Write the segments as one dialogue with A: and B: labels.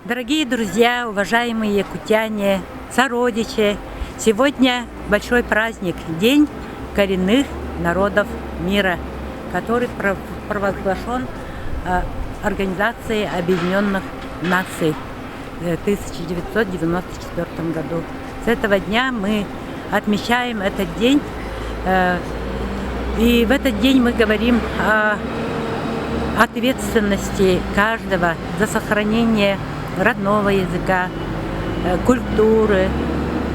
A: Дорогие друзья, уважаемые якутяне, сородичи, сегодня большой праздник, День коренных народов мира, который провозглашен Организацией Объединенных Наций в 1994 году. С этого дня мы отмечаем этот день. И в этот день мы говорим о ответственности каждого за сохранение родного языка, культуры,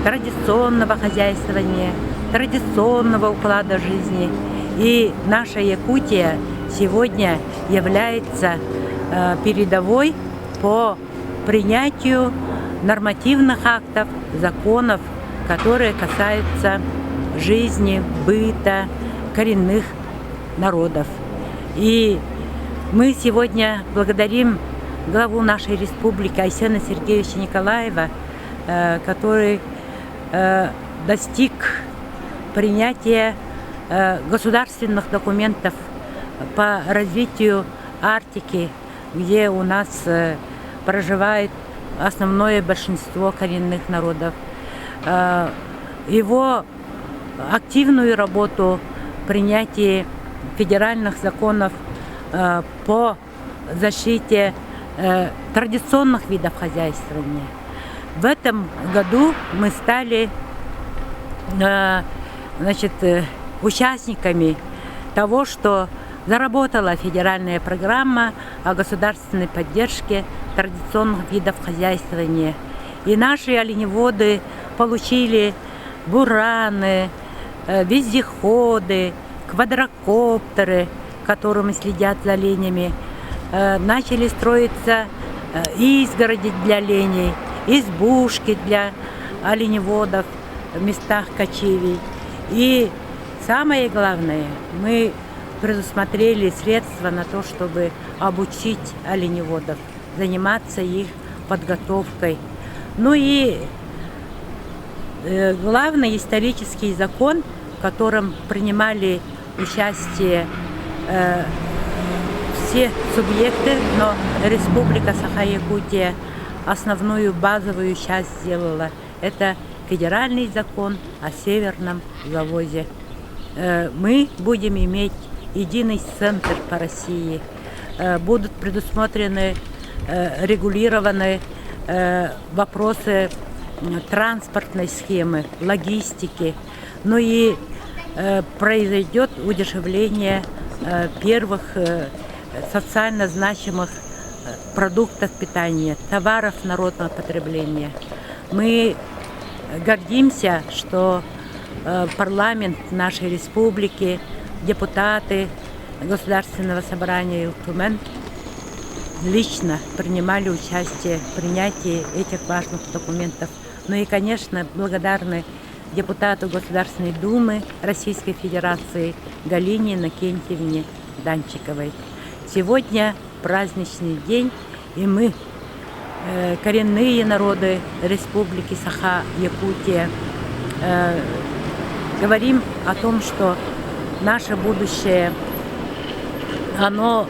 A: традиционного хозяйствования, традиционного уклада жизни. И наша Якутия сегодня является передовой по принятию нормативных актов, законов, которые касаются жизни, быта коренных народов. И мы сегодня благодарим главу нашей республики Айсена Сергеевича Николаева, который достиг принятия государственных документов по развитию Арктики, где у нас проживает основное большинство коренных народов. Его активную работу в принятии федеральных законов по защите традиционных видов хозяйствования. В этом году мы стали, значит, участниками того, что заработала федеральная программа о государственной поддержке традиционных видов хозяйствования. И наши оленеводы получили бураны, вездеходы, квадрокоптеры, которыми следят за оленями. Начали строиться изгороди для оленей, избушки для оленеводов в местах кочевий. И самое главное, мы предусмотрели средства на то, чтобы обучить оленеводов, заниматься их подготовкой. Ну и главный исторический закон, в котором принимали участие все субъекты, но Республика Саха-Якутия основную базовую часть сделала. Это федеральный закон о северном завозе. Мы будем иметь единый центр по России. Будут предусмотрены, регулированы вопросы транспортной схемы, логистики. Ну и произойдет удешевление первых социально значимых продуктов питания, товаров народного потребления. Мы гордимся, что парламент нашей республики, депутаты Государственного собрания Ил Түмэн лично принимали участие в принятии этих важных документов. Ну и, конечно, благодарны депутату Государственной Думы Российской Федерации Галине Иннокентьевне Данчиковой. Сегодня праздничный день, и мы, коренные народы Республики Саха-Якутия, говорим о том, что наше будущее, оно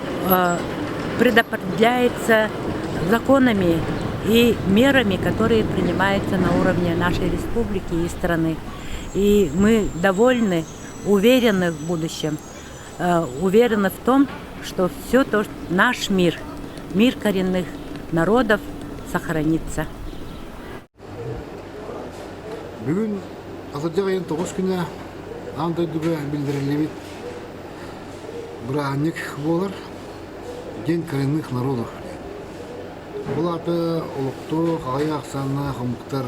A: предопределяется законами и мерами, которые принимаются на уровне нашей республики и страны. И мы довольны, уверены в будущем, уверены в том, что все то, наш мир, мир коренных народов сохранится.
B: Бүгүн атырдьах ыйын 9 күнэ аан дойдуга биллэриллибит бырааһынньык буолар День коренных народов. Ол аата олохтоох аҕыйах ахсааннаах омуктар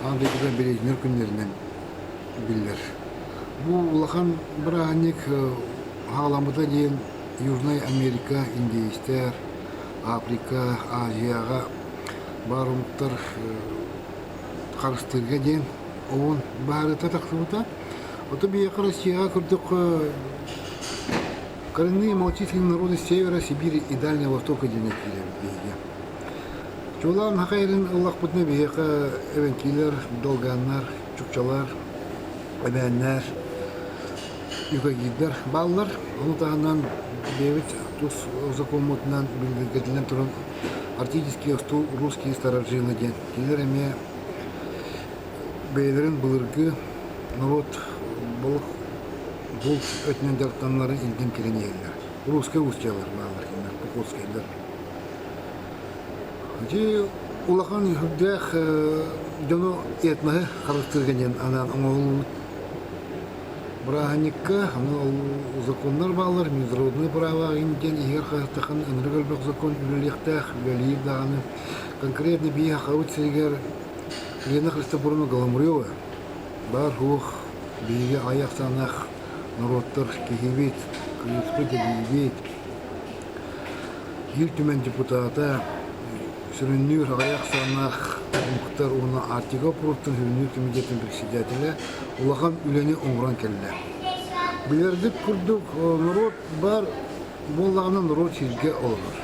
B: аан дойдуга бэлиэтэнэр күннэринэн биллэр. Бу улахан бырааһынньык хаҕаламмыта диэн Южнай Америка, индейстэр, Африка, Азияҕа баар омуктар харыстыырга диэн оҕун баарыта тахсыбыта. Ото биһиэхэ Россияҕа курдук коренные малочисленные народы Севера, Сибири и Дальнего Востока диэн этиилэбит биһиги. Чуолаан саха эрин ыллахпытына биһиэхэ эбэҥкилэр, долганнар, чукчалар, эбээннэр, юкагирдар бааллар. Ону таһынан бэйэбит тус сокуоммутунан биллэргэтиллэн туран Арктический остуол русские старожилы диэн. Кинилэр эмиэ бэйэлэрин былыргы норуот балык булт өттүнэн дьарыктаналларын илдьэн кэлэн иһэллэр. Русскай устьялар бааллар кинилэр, Покровскайдар. Ити улахан үрдээх дьону этноһы харыстыырга диэн анаан оҥоһуллубут бырааһынньыкка аны ол законнар бааллар, международные права диэн иһигэр хаһыаттаххына ынырык элбэх закон үлэлиэхтээх, үлэлиир даҕаны. Конкретно биһи Сахабыт сиригэр Лена Христофоровна Голомарева баар-суох биһиги аҕыйах ахсааннаах норуоттар киһибит, кыыспыт, эдьиийбит, Ил Түмэн депутата, сүрүннүүр аҕыйах ахсааннаах омуктар уонна Арктика боппуруостарын сүрүннүүр кэмитиэтин председателэ улахан үлэни оҥорон кэллэ. Билэргит курдук, норуот баар буоллаҕына норуот сиргэ олорор.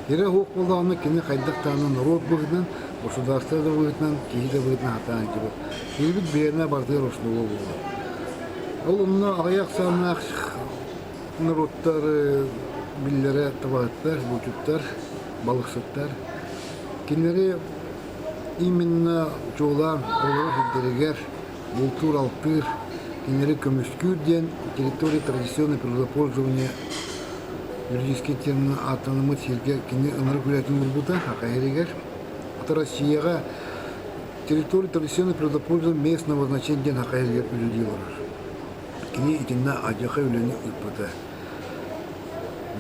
B: Ирэ суох буоллаҕына кини хайдах даҕаны норуот быһыытынан, государство да быһыытынан, киһи да быһыытынан сатаан илдьибэт. Киһибит биһиэнэ барытыгар основа буолар. Ол онно аҕыйах ахсааннаах норуоттар биллэрэ табаһыттар, булчуттар, балыксыттар. Кинилэри именно чуолаан олорор сирдэригэр бултуур-алтыыр, кинилэри көмүскүүр диэн территория традиционного природопользования юридический термин ааттаныммыт сиргэ кини ынырык үлэтин уурбута Саха сиригэр. Ата Россияҕа территория традиционного природопользования местного значения диэн Саха сиригэр үлэлии олорор. Кини итиннэ адьаха үлэни ыыппыта.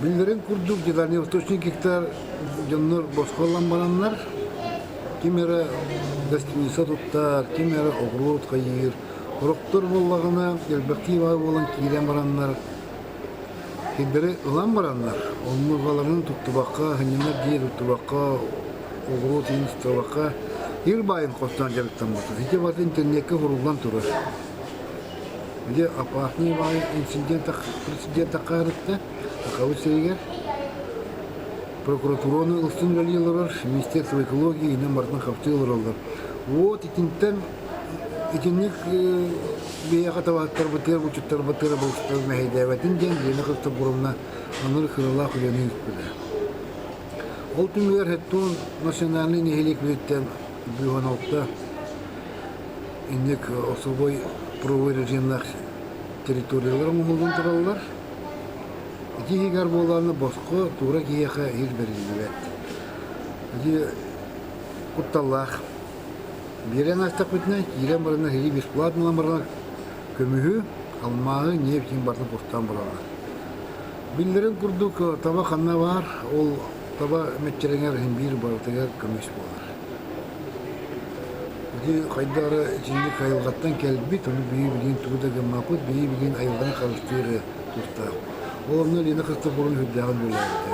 B: Биллэрин курдук, дальневосточный гектар дьоннор босхоллон бараннар, ким эрэ гостиница туттар, ким эрэ оҕуруот хайыыр. Сорохтор буоллаҕына, элбэхтии баай буолан киирэн бараннар, сирдэри ылан бараннар, оннугаларын туттубакка, сынньанар дьиэ туттубакка, оҕуруот иһин туттубакка, ир баайын хостоон дьарыктаммыттар. Ити барыта интернеккэ суруллан турар. Ити опасный баҕайы инцидент прецедент таххаарытта Сахабыт сиригэр прокуратураны ылсын үлэлии олорор, Министерство экологии инэн барытын хапчыы олороллор. Вот итинтэн итинник биһиэхэ табаһыттарбытыгар, булчуттарбытыгар балыстар мэһэйдээбэтин диэн Лена Христофоровна анал кыралаах үлэни ыыппыта. Ол түмүгэр Хеттон национальнай нэһилиэкпититтэн 116 инник особой правовой режимнээх территориялар оҥоһуллан тураллар. Ити иһигэр буолааны босхо туура киһиэхэ иһир бэриллибэт. Ити кутталлаах. Биэрэн астахпытына киирэн бараннар иһи бесплатно ылан бараннар көмүһү, алмааһы, нефть барытын кустаан бараллар. Биллэрин курдук таба ханна баар, ол таба мэччирэҥэр иһин биир барытыгар көмүс буолар. Ити хайдах эрэ итинник айылҕаттан кэлбит, ону биһиги билигин тугу да гыммаппыт, биһиги билигин айылҕаны харыстыыр тустаах. Ол онно Лена Христофоровна сүрдээҕин үлэлээбитэ.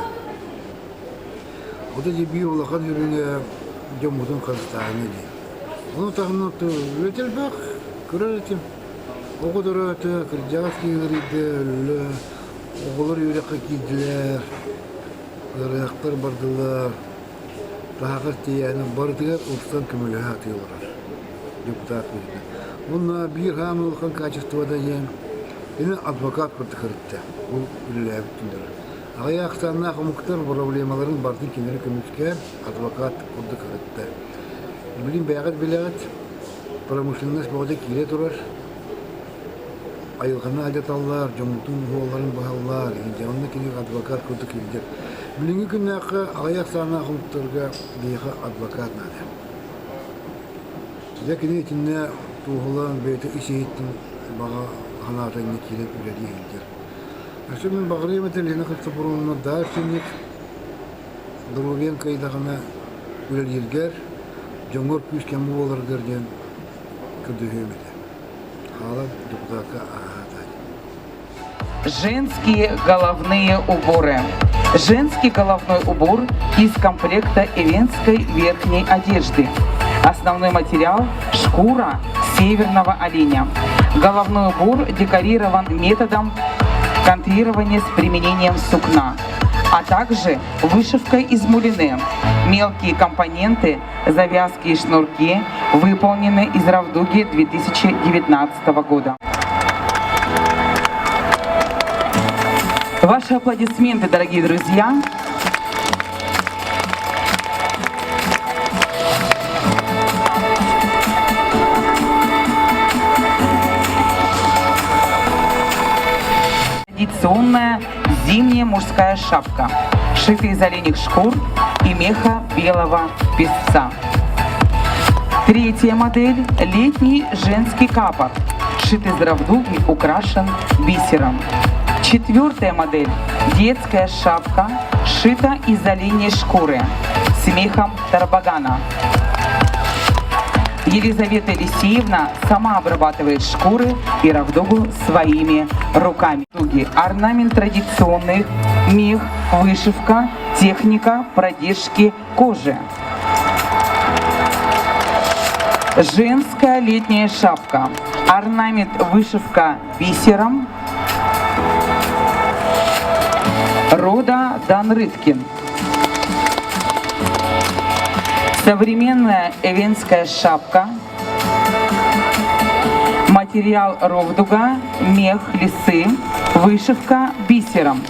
B: Ото дьэ биир улахан үрүҥэ дьоммутун харыстааһына дии. Ону таһынан үлэтэ элбэх, көрөр этим. Оҕо төрөөтө, кырдьаҕас киһи ыарыйда, өллө, оҕолор үөрэххэ киирдилэр, ыарыһахтар бардылар. Таһаҕас тиэйээһинэ барытыгар ылсан көмөлөһө сатыы олорор депутат быһыытынан. Уонна биир хаамыы улахан качествота диэн кини адвокат курдук сырытта. Ол үлэлээбит күннэрэ. Аҕыйах ахсааннаах омуктар проблемаларын барытын кинилэри көмүскээн адвокат курдук сырытта. Билигин бэйэҕит билэҕит, промышленность бөҕөтө киирэ турар. Айылҕаны алдьаталлар, дьоммутун уһуолларын быһаллар, дьэ онно кини адвокат курдук илдьэр. Билиҥҥи күннээххэ аҕыйах ахсааннаах омуктарга биһиэхэ адвокат наада. Дьэ кини итиннэ туоһулаан бэйэтэ ис-иһиттэн баҕа санаата иннэ киирэн үлэлии сылдьар. Өссө мин баҕарыам этэ Лена Христофоровна дальше доруобуйаҥ кыайдаҕына үлэлииргэр, дьоҥҥор күүс-кэм буоларгар диэн көрдөһүөм этэ.
C: Женские головные уборы. Женский головной убор из комплекта эвенской верхней одежды. Основной материал – шкура северного оленя. Головной убор декорирован методом контрирования с применением сукна, а также вышивкой из мулине. Мелкие компоненты Завязки и шнурки выполнены из равдуги 2019 года. Ваши аплодисменты, дорогие друзья. Традиционная зимняя мужская шапка, шитая из оленьих шкур и меха белого песца. Третья модель – летний женский капор, шит из равдуги, украшен бисером. Четвертая модель – детская шапка, шита из оленьей шкуры с мехом тарбагана. Елизавета Елисеевна сама обрабатывает шкуры и равдугу своими руками. Орнамент традиционных, мех, вышивка, техника продержки кожи. Женская летняя шапка. Орнамент вышивка бисером. Рода Данрыткин. Современная эвенская шапка. Материал ровдуга, мех, лисы, вышивка бисером.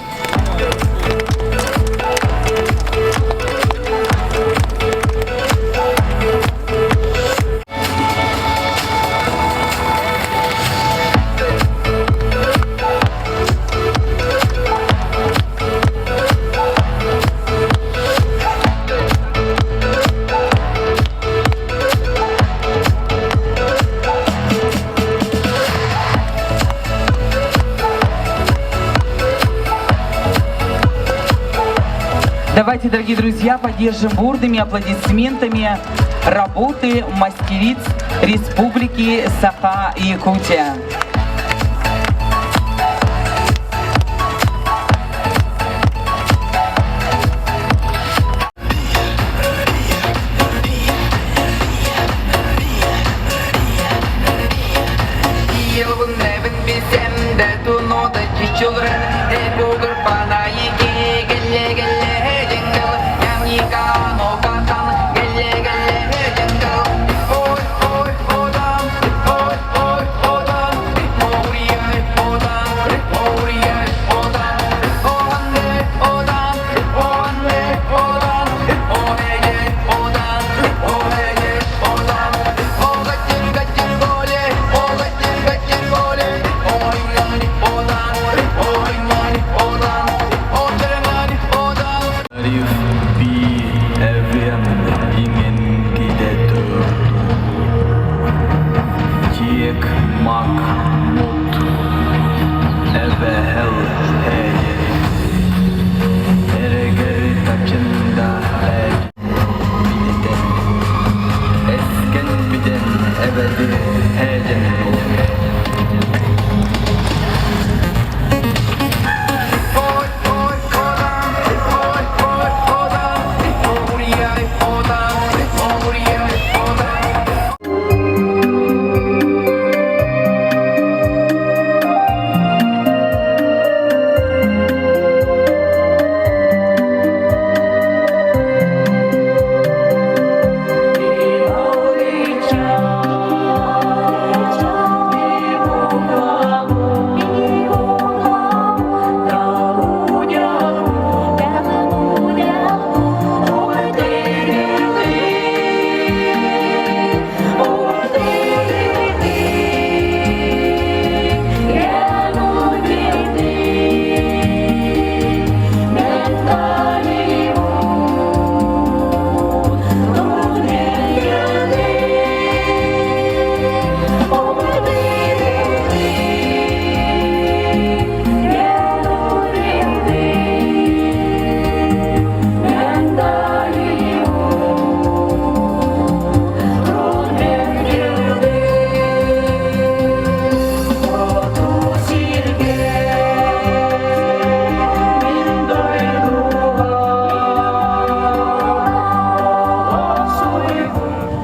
C: Давайте, дорогие друзья, поддержим бурными аплодисментами работы мастериц Республики Саха-Якутия.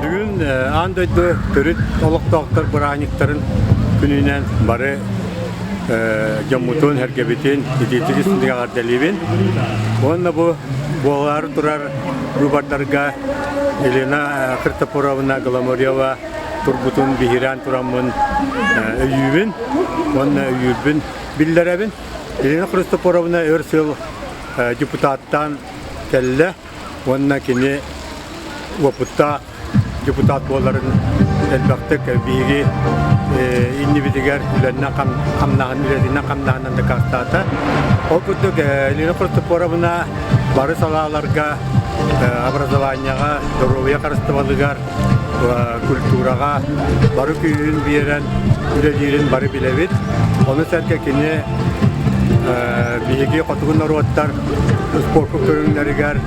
D: Бүгүн аан дойду төрүт олохтоохтор бырааһынньыктарын күнүнэн бары дьоммутун, сэргэбитин итиитик истиҥ эҕэрдэлиибин. Уонна бу буолаары турар быыбардарга Елена Христофоровна Голомарева турбутун биһирээн тураммын өйүүбүн уонна өйүүрбүн биллэрэбин. Елена Христофоровна өр сыл депутаттаан кэллэ уонна кини уопуттаах депутат буоларын элбэхтик биһиги иннибитигэр үлэннэн хамнаһын үлэтинэн хамнаһынан дакаастаата. Ол курдук Елена Христофоровна бары салааларга образованияҕа, доруобуйа харыстабалыгар, культураҕа бары күүһүн биэрэн үлэлиирин бары билэбит. Ону сэргэ кини биһиги хотугу норуоттар спорка көрүҥнэригэр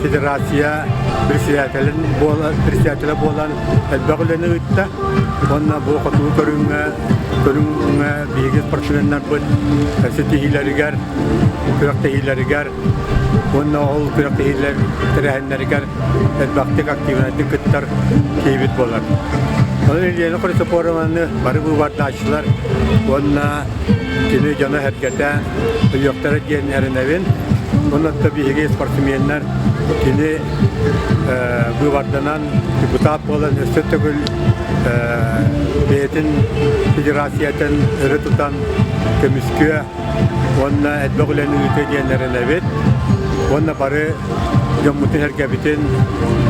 D: федерация председателин буолан, председателэ буолан элбэх үлэни ыытта. Уонна бу хотугу көрүҥҥэ көрүҥҥэ биһиги спортсменнарбыт ситиһиилэригэр, күрэхтэһиилэригэр уонна ол күрэхтэһиилэр тэрээһиннэригэр элбэхтик активнайдык кыттар киһибит буолар. Онон Елена Христофоровнаны бары быыбардааччылар уонна кини дьоно-сэргэтэ өйүөхтэрэ диэн эрэнэбин. Онон биһиги спортсменнар кини быыбарданан депутат буолан өссө төгүл бэйэтин федерациятын өрө тутан көмүскүө уонна элбэх үлэни ыытыа диэн эрэнэбит. Уонна бары дьоммутун-сэргэбитин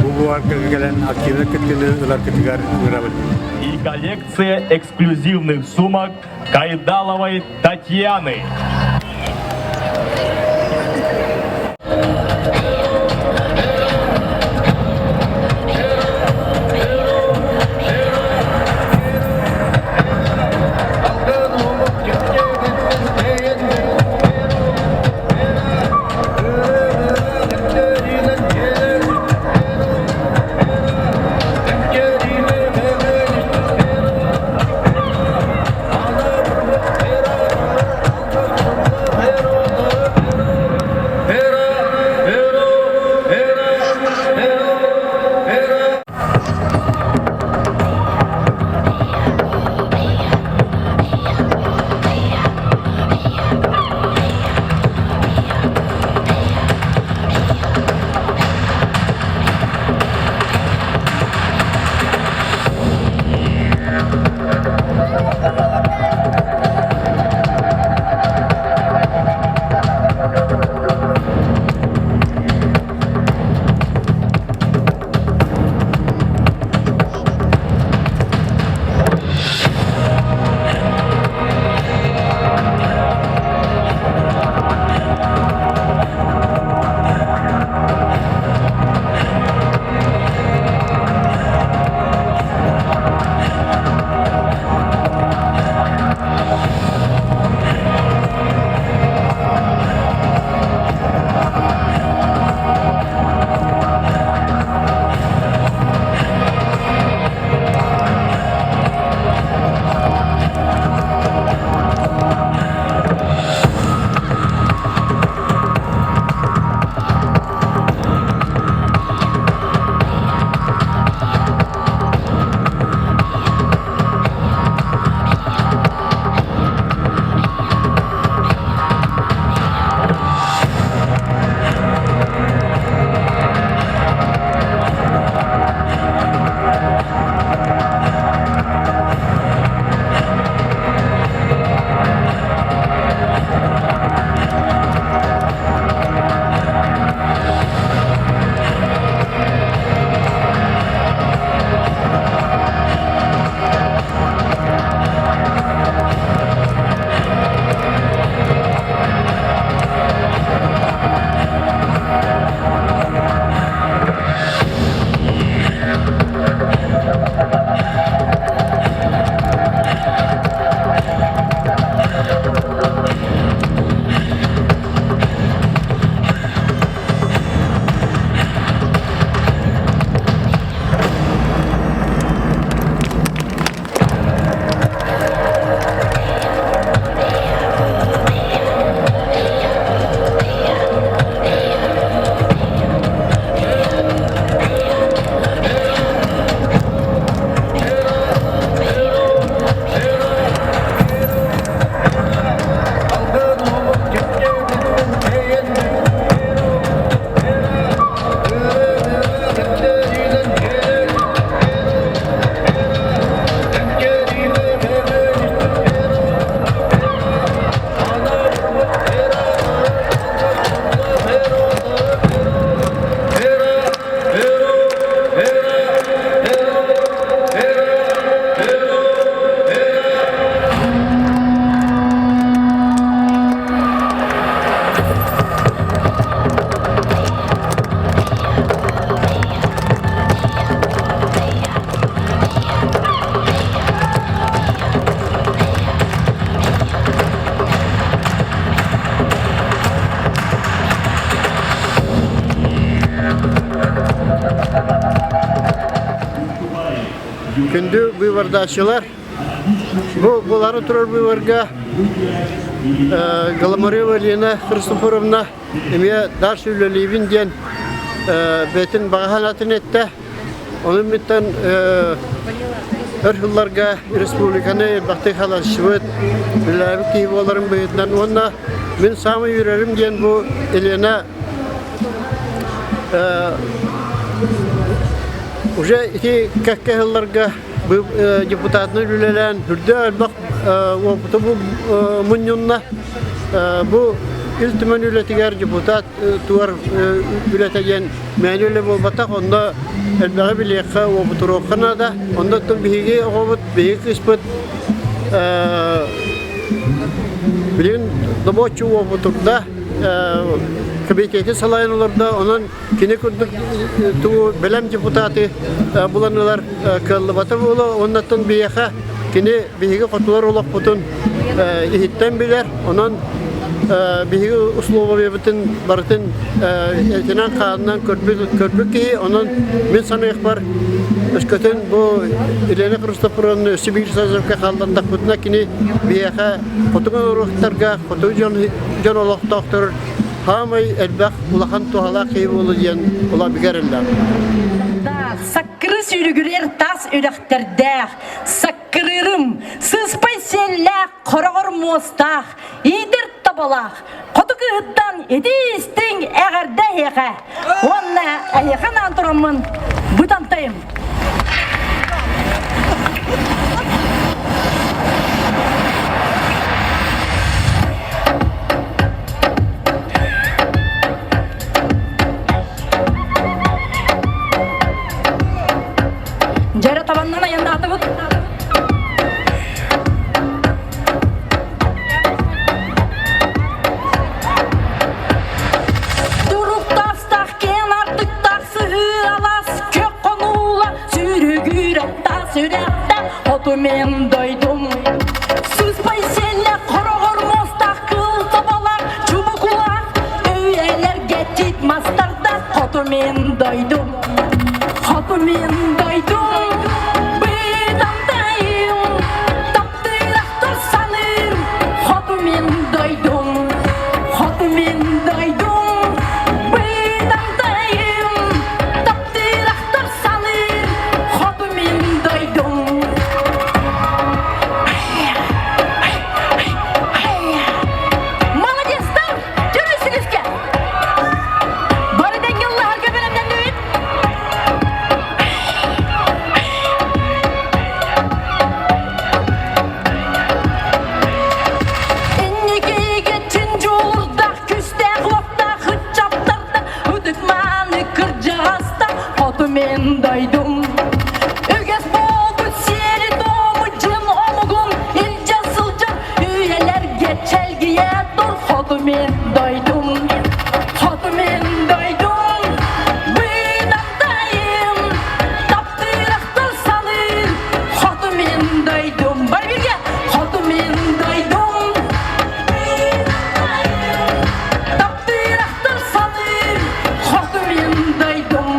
D: бу быыбарга кэлэн активнай кыттыыны ыларгытыгар ыҥырабыт.
E: И коллекция эксклюзивных сумок Кайдаловой Татьяны.
F: Күндү быыбардааччылар, бу буолаары турар быыбарга Голомарева Лена Христофоровна эмиэ дальше үлэлиибин диэн бэйэтин баҕа санаатын эттэ. Онон миттэн өр сылларга республиканы элбэхтик халайсыбыт, үлэлээбит киһи буоларын быһыытынан уонна мин саамай үөрэрим диэн бу Елена уже ити кэккэ сылларга депутатынан үлэлээн үрдэ элбэх опыту мунньунна. Бу Ил Түмэн үлэтигэр депутат туар үлэтэ диэн мээнэ үлэ буолбатах, онно элбэҕи билиэххэ, уопутуруохха наада. Онно биһиги оҕобут, биһиги кыыспыт билигин добуоччу уопутурда, кабинеты салайан олордо, онон кини курдук тугу бэлэм депутаты булан ылар кыаллыбата буолуо. Оннуттан биһиэхэ кини биһиги хотулар олохпутун иһиттэн билэр, онон биһиги условиябытын барытын этинэн-хаанынан көрбүт киһи, онон мин саныахпар өскөтүн бу Елена Христофоровна өссө биир созывка хааллардахпытына кини биһиэхэ хотугу норуоттарга, хотугу дьон олохтоохтор хаамай элбэх улахан туһалаах киһи буолу диэн улабыгар эллээх.
G: Саккыры сүүрүгүрэр тас үрэхтэрдээх, саккырыырым, сыспай сиэллээх, хороҕор муостаах, иитэр табалаах, хоту кыыһыттан итии-истиҥ эҕэрдэ эһиэхэ уонна эһиэхэ анаан тураммын бытантайым. Дьэрэ табаннан айаннаатыбыт. Туруктаах киэн артыктаах сыһыалас көх хонуула сүүрүгүрэ таас үрэхтэ хоту мен дойдум. Сыспай сиэллэ хороҕор муостаах кыл тоболар чубукулаах үйэлэргэ тит мастарда хоту мен дойдум. Хоту мен дойдум быдантайым таптыырахтар саныыр хоту мен дойдум хоту мен дойдум быдантайым таптыырахтар саныыр хоту мен дойдум. Молодецтар! Жүрүсүгүскэ! Бары дэҥҥэ ыллаһарга бэлэмнэннибит? Инникигэ чин дьулурдаах, күстээх уоттаах ыччаттарда ытык-мааны кырдьаҕаста хоту мен дойдум. Үгэс буолбут сиэри-туому дьон омугун илдьэ сылдьар үйэлэргэ чэлгийэ тур хоту мен дойдум. Хоту мен дойдум, быдантайым, таптыырахтар саныыр хоту мен дойдум. Бар бирге, хоту мен дойдум, таптыырахтар саныыр хоту мен дойдум.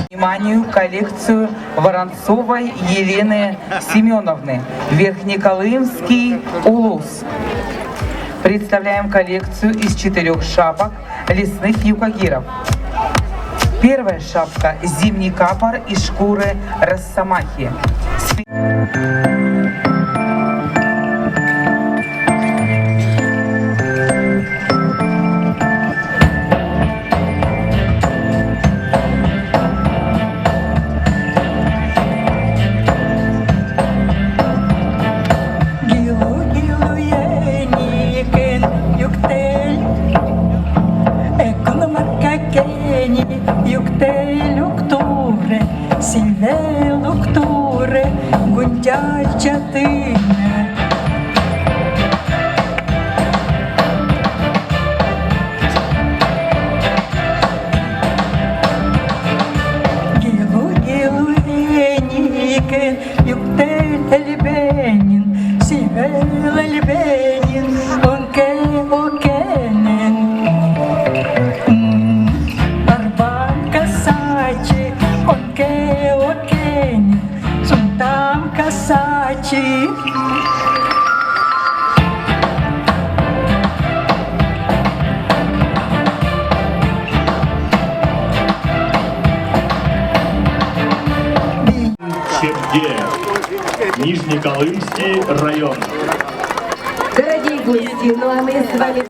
C: Вниманию коллекцию Воронцовой Елены Семеновны, Верхнеколымский улус. Представляем коллекцию из четырех шапок лесных юкагиров. Первая шапка – зимний капор из шкуры росомахи.
E: Чепге, Нижнеколымский район.
G: Дорогие гости, ну а мы с вами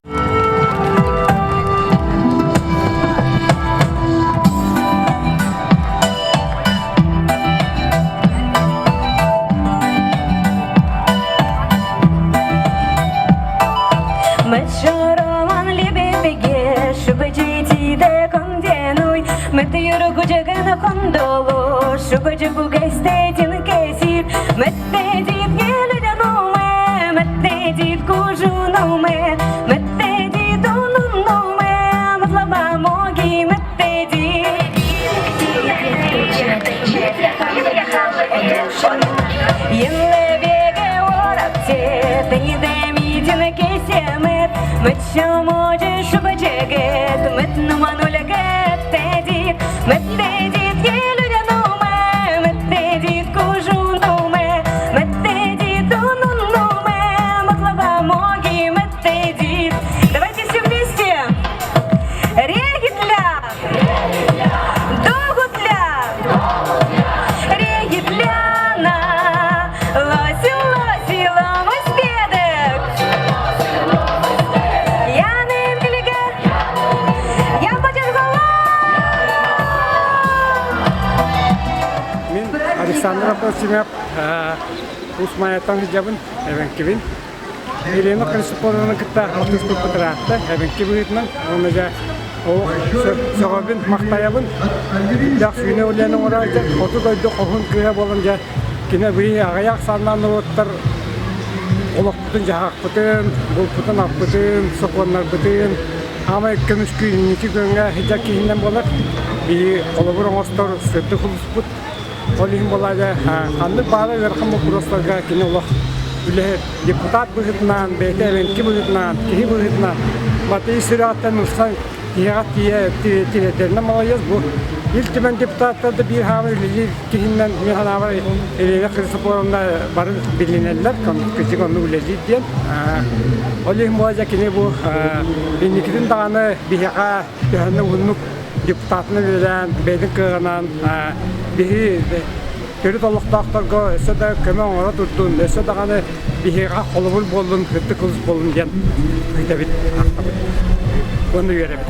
H: Давайте все вместе! Регитля! Догутля! Регитляна! Лоси, лоси, ломось бедек! Я не милиге, я
D: Мин Александр Апросимов Усмаятан сылдьабын, эбэҥкибин. Елена Христофоровна кытта алтыспыппыт ыраатта, эбэҥки быһыытынан. Уонна дьэ сөҕөбүн, махтайабын. Дьах сүүнэ үлэни оҥорооччу, хоту дойду хоһун кыыһа буолан дьэ кини быйыл аҕыйах санаан норуоттар олохпутун-дьаһахпытын, булпутун-аппытын, сокуоннарбытын аамай көмүскүү инники күөҥҥэ сылдьар киһинэн буолар. Биһи холобур оҥостор сырдык улууспут. Ол иһин буолаага ханнык баара ыарахан боппуруостарга кини олох үлэһит депутат быһыытынан, бэйэтэ эбэҥки быһыытынан, киһи быһыытынан Матвей сүрэҕиттэн ылсан тиһэҕэ тиийэ тириэрдэринэн маладьыас бу Ил Түмэн депутаттара да биир хаамар үлэлиир киһинэн мин санаабар Елена Христофоровна бары билинэллэр, кырдьык оннук үлэлиир диэн. Ол иһин буолла кини бу инникитин даҕаны биһиэхэ төһөннө уһуннук депутатынан үлэлээн, бэйэтин кыаҕынан биһи
I: төрүт олохтоохторго өссө да көмө оҥоро турдун, өссө даҕаны биһиэхэ холобур буоллун, ытык улус буоллун диэн ыйытабыт, ахтабыт уонна үөрэбит.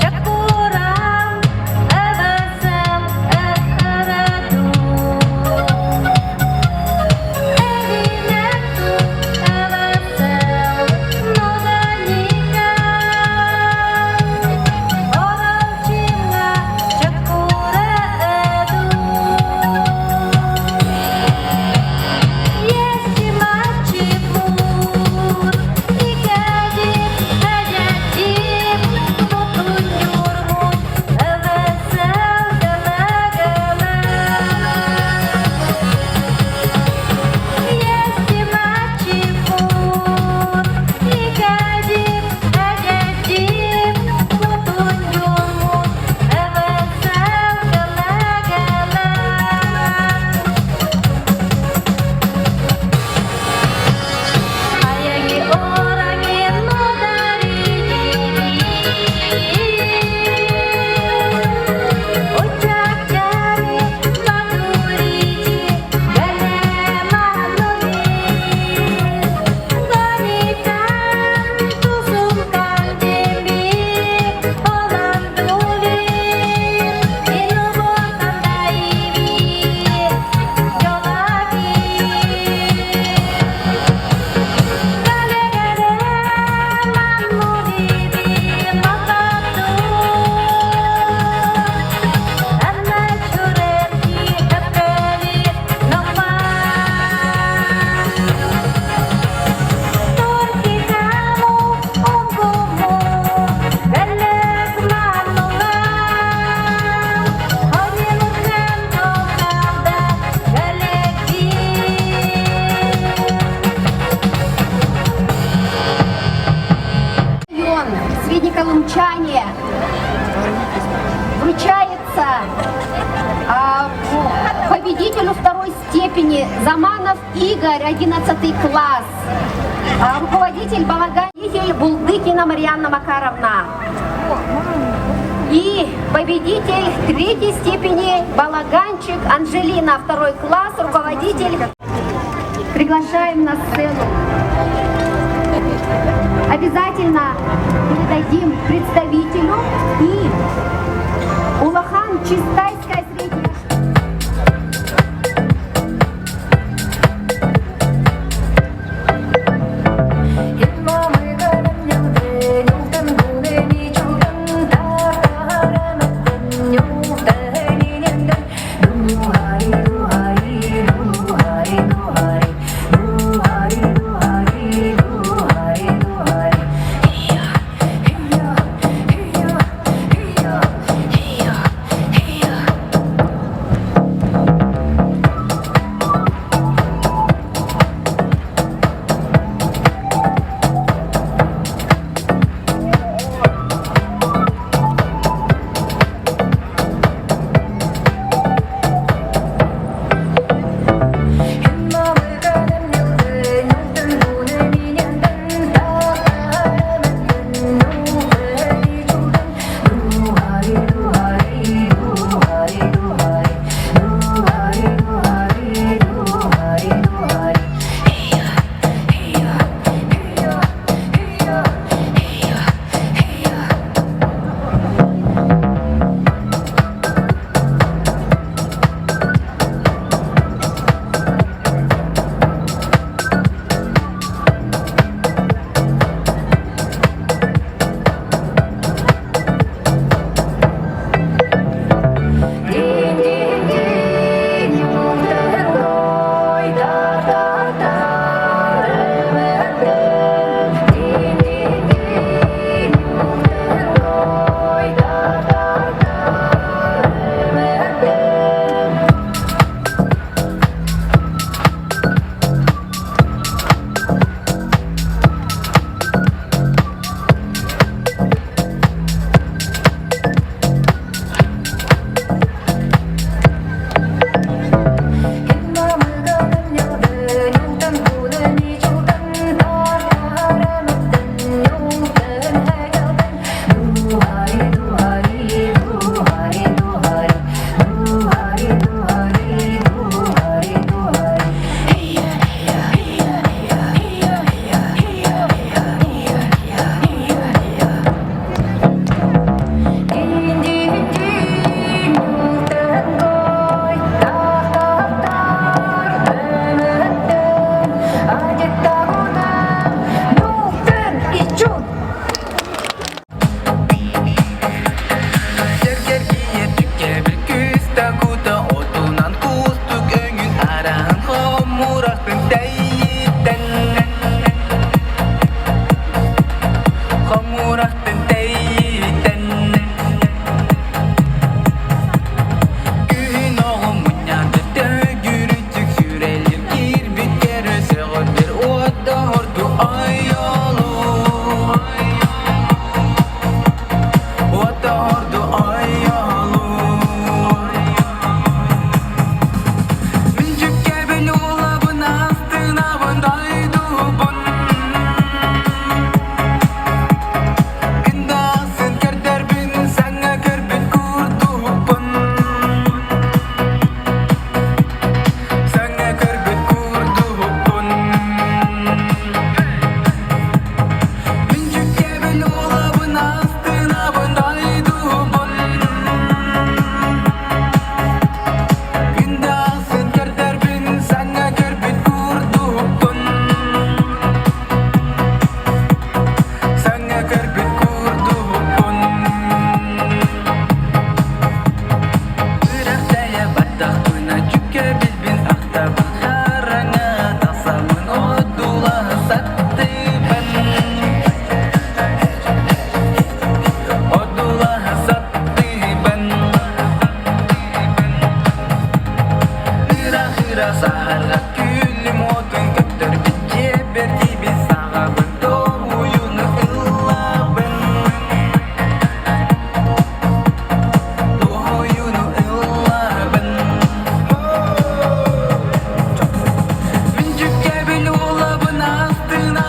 H: Чакурам, эвесем, эрэду. Эвинету, эвесел, ноданика. Оралчина, чакура эду.
J: Район, Среднеколымчане вручается победителю второй степени Заманов Игорь, 11 класс. Руководитель Балаганитель Булдыкина Марианна Макаровна. И победитель третьей степени Балаганчик Анжелина, второй класс, руководитель. Приглашаем на сцену. Обязательно передадим представителю и Улахан Чистайская средняя.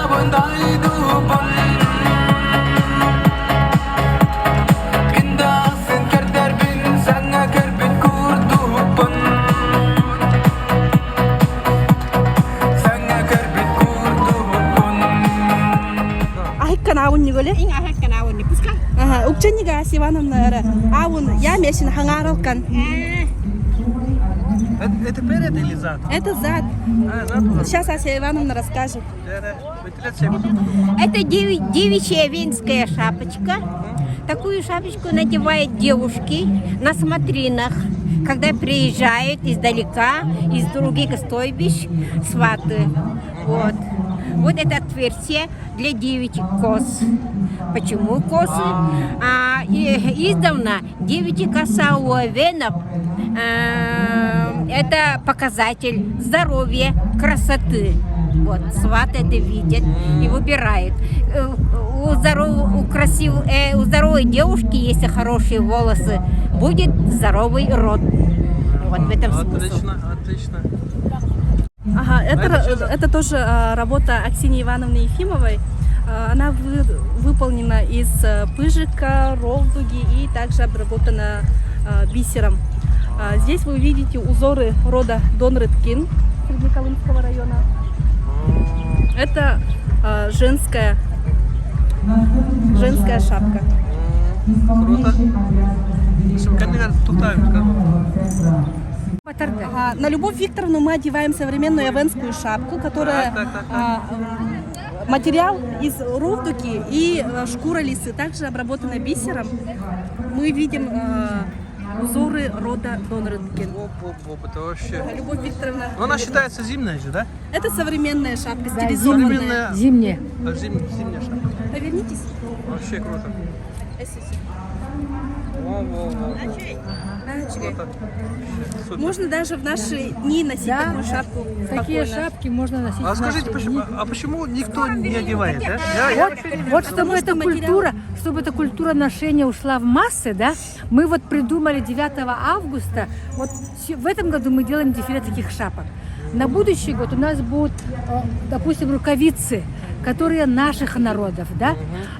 K: Санаабын дойдубун Күн даҕасын көрдөрбүн Саҥа көрбүт курдукпун Саҥа көрбүт курдукпун
L: Ахиккан аун нигөле.
M: Иң ахиккан аун пуска.
L: Ага, укчаннига Ася Ивановна эра. Аун я месин хаңаралкан.
N: Это перед или зад?
L: Это зад.
N: А, зад у нас.
L: Сейчас Ася Ивановна расскажет.
M: Это девичья эвенская шапочка. Такую шапочку надевают девушки на смотринах, когда приезжают издалека, из других стойбищ, сваты. Вот. Вот это отверстие для девичьих кос. Почему косы? А, и, издавна девичья коса у эвенов э, это показатель здоровья, красоты. Вот, сват это видит и выбирает. Э, у, здоров, у, красив, э, у здоровой девушки, если хорошие волосы, будет здоровый род. Вот в этом смысл.
N: Отлично, отлично.
L: Ага, это, это тоже работа Аксиньи Ивановны Ефимовой. Она вы, выполнена из э, пыжика, ровдуги и также обработана бисером. Здесь вы увидите узоры рода Донрыткин Среднеколымского района. Это женская, женская шапка.
N: Круто.
L: Ага, на Любовь Викторовну мы одеваем современную эвенскую шапку, которая
N: Так, так, так, так.
L: А, материал из ровдуки и э, шкура лисы, также обработана бисером. Мы видим э, узоры рода Донрыткин.
N: Оп, оп, оп, это вообще...
L: Любовь Викторовна.
N: Но она считается зимняя же, да?
L: Это современная шапка, стилизованная.
N: Современная.
A: Зимняя.
N: А, зим- зимняя шапка.
L: Повернитесь.
N: Вообще круто. Во, во, во. Круто. Вообще Супер.
L: Можно даже в наши дни носить
A: Да.
L: такую шапку.
A: Такие
L: спокойно.
A: шапки можно носить.
N: А
A: в
N: скажите,
A: наши
N: почему,
A: дни.
N: а почему никто не одевает, да? Я, я
A: Вот,
N: вообще не
A: вот
N: вижу.
A: чтобы эта
L: что материал-
A: культура, чтобы эта культура ношения ушла в массы, да, мы вот придумали 9 августа, вот в этом году мы делаем дефиле таких шапок. На будущий год у нас будут, э, допустим, рукавицы, которые наших народов, да.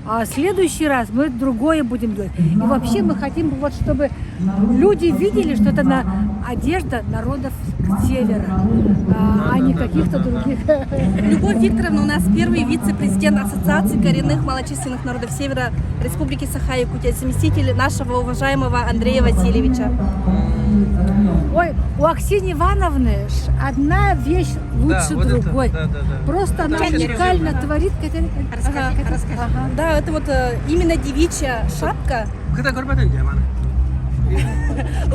A: А в следующий раз мы другое будем делать. И вообще мы хотим, вот, чтобы люди видели, что это на одежда народов севера, а не каких-то других.
L: Любовь Викторовна у нас первый вице-президент Ассоциации коренных малочисленных народов Севера Республики Саха-Якутия, заместитель нашего уважаемого Андрея Васильевича.
A: Ой, у Аксиньи Ивановны ж одна вещь
N: Да,
A: лучше
N: вот это,
A: другой.
N: да, да, да.
A: Просто
N: Это
A: она
N: вообще
A: уникально
N: эксклюзивно.
A: творит.
L: Ага.
A: Ага.
L: Да, это вот э, именно девичья шапка.
N: Когда көрбөтүн дии маны.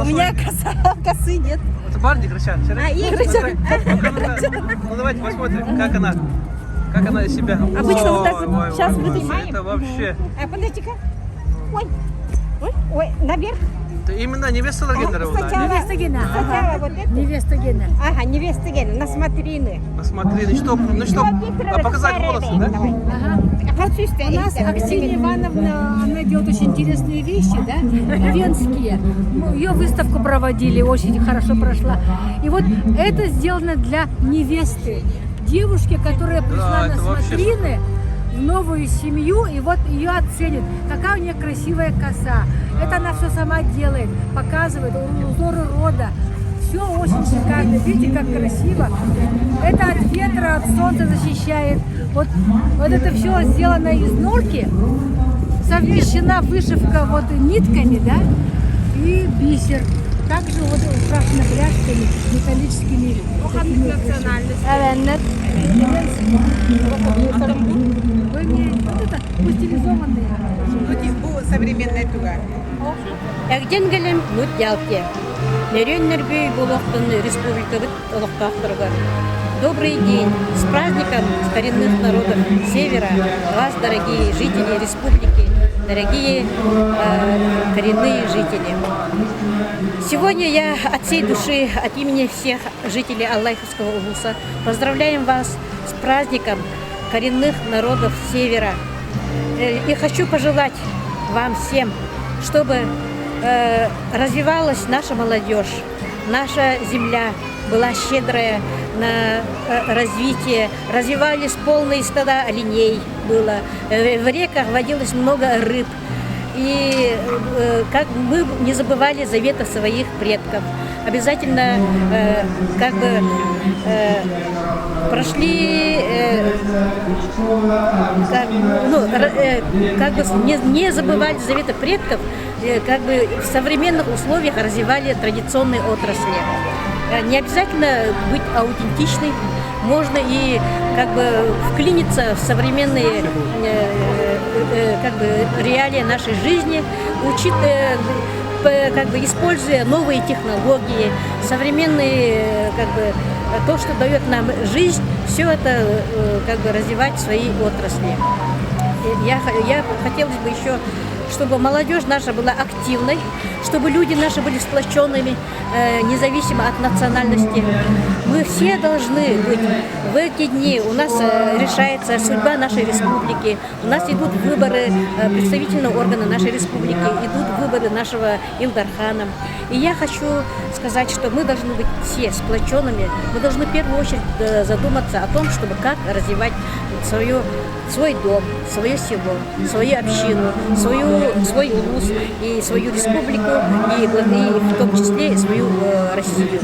L: У меня коса, косы нет.
N: Это Барни кричат.
M: А, и-
N: Ну давайте посмотрим, как она, как она из себя.
L: Обычно вот так вот.
N: Ой, ой,
L: Сейчас
N: ой,
L: вытащим.
N: Это вообще.
M: А, подожди-ка. Ой. Ой, ой, наверх.
N: Это именно невеста Ларгендера, да?
M: Сначала,
A: Невеста Гена.
M: сначала вот это.
A: Невеста Гена.
M: Ага, невеста Гена, на смотрины.
N: Посмотри, ну что, ну что, а показать волосы, да?
M: Давай.
A: Ага. У нас Аксинья Ивановна, она делает очень интересные вещи, да, венские. Ее выставку проводили, очень хорошо прошла. И вот это сделано для невесты, девушки, которая пришла
N: Да,
A: на
N: это вообще
A: смотрины в новую семью, и вот ее оценят. Какая у нее красивая коса. Это она все сама делает, показывает узоры рода. Все очень шикарно. Видите, как красиво. Это от ветра, от солнца защищает. Вот, вот это все сделано из норки. Совмещена вышивка вот нитками, да, и бисер. Также вот украшена бляшками металлическими. такими Вы мне вот это ну, стилизованные.
C: современная туга.
M: Эгден келем нут ялте. Нөрүөн нөргүй буолуохтун республикабыт олохтоохторугар. Добрый день! С праздником коренных народов Севера! Вас, дорогие жители республики, дорогие э, коренные жители! Сегодня я от всей души, от имени всех жителей Аллайховского улуса поздравляем вас с праздником коренных народов Севера. Э, И хочу пожелать вам всем, чтобы э, развивалась наша молодежь, наша земля была щедрая на
O: на развитие, развивались полные стада оленей было, в реках водилось много рыб. И как мы не забывали заветов своих предков. Обязательно как бы прошли, как, ну, как бы не, не забывали заветы предков, как бы в современных условиях развивали традиционные отрасли. Не обязательно быть аутентичной, можно и как бы вклиниться в современные как бы реалии нашей жизни, учит, как бы используя новые технологии, современные как бы то, что дает нам жизнь, все это как бы развивать в своей отрасли. Я, я хотелось бы еще, чтобы молодежь наша была активной, чтобы люди наши были сплоченными, независимо от национальности. Мы все должны быть в эти дни. У нас решается судьба нашей республики, у нас идут выборы представительного органа нашей республики, идут выборы нашего Ил Дархана. И я хочу сказать, что мы должны быть все сплоченными. Мы должны в первую очередь задуматься о том, чтобы как развивать свою, свой дом, свое село, свою общину, свою, свой улус и свою республику, и, и в том числе свою Россию.